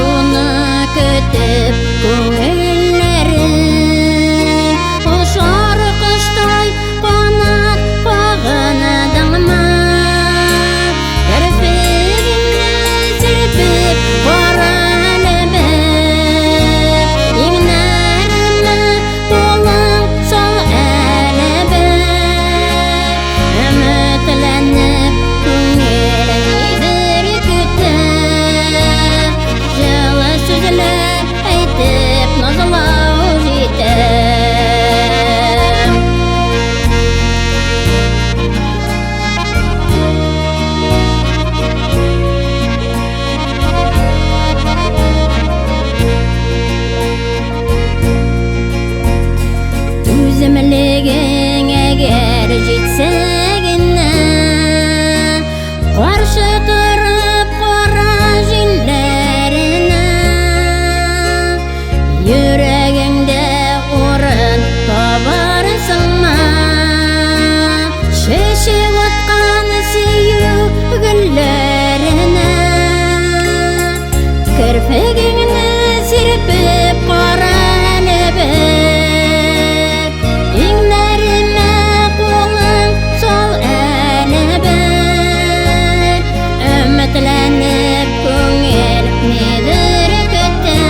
Шуны көтеп күңелләрем Очар коштай канат кагындыңмы? Керфегеңне сирпеп кара әле бер, Иңнәремә кулың сал әле бер. Өметләнеп күңел нидер көтә, Җылы сүзләр әйтеп назлау җитә. Түземлегең әгәр җитсә генә, Каршы торып кара җилләренә, Йөрәгеңдә урын табарсыңмы? Чәчәк аткан сөю гөлләренә, Керфегеңне сирпеп кара әле бер, Иңнәремә кулың сал әле бер. Өметләнеп күңел нидер көтә,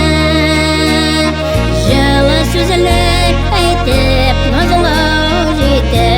Җылы сүзләр әйтеп назлау җитә.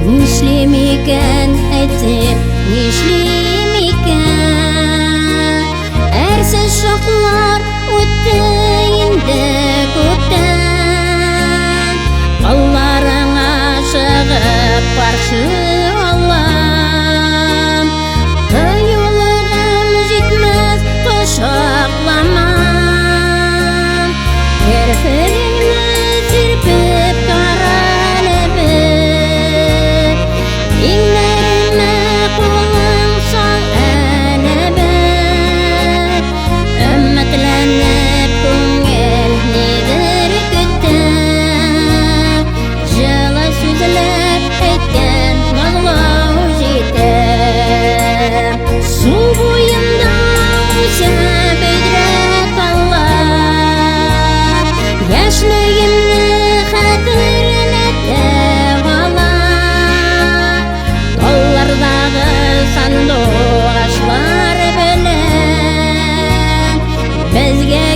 Нишлим икән, әйтеп, нишлим икән? Әрсез чаклар үтте инде күптән. Алларыңа чыгып каршы алам. Кыюлыгым җитмәс, кочакламам. Керфегеңне сирпеп кара әле бер, Иңнәремә кулың сал әле бер. Өметләнеп күңел нидер көтә, Җылы сүзләр әйткән назлау җитә. Су буенда үсә бөдрә таллар, Яшьлегемне хәтерләтә алар. Таллардагы сандугачлар белән безгә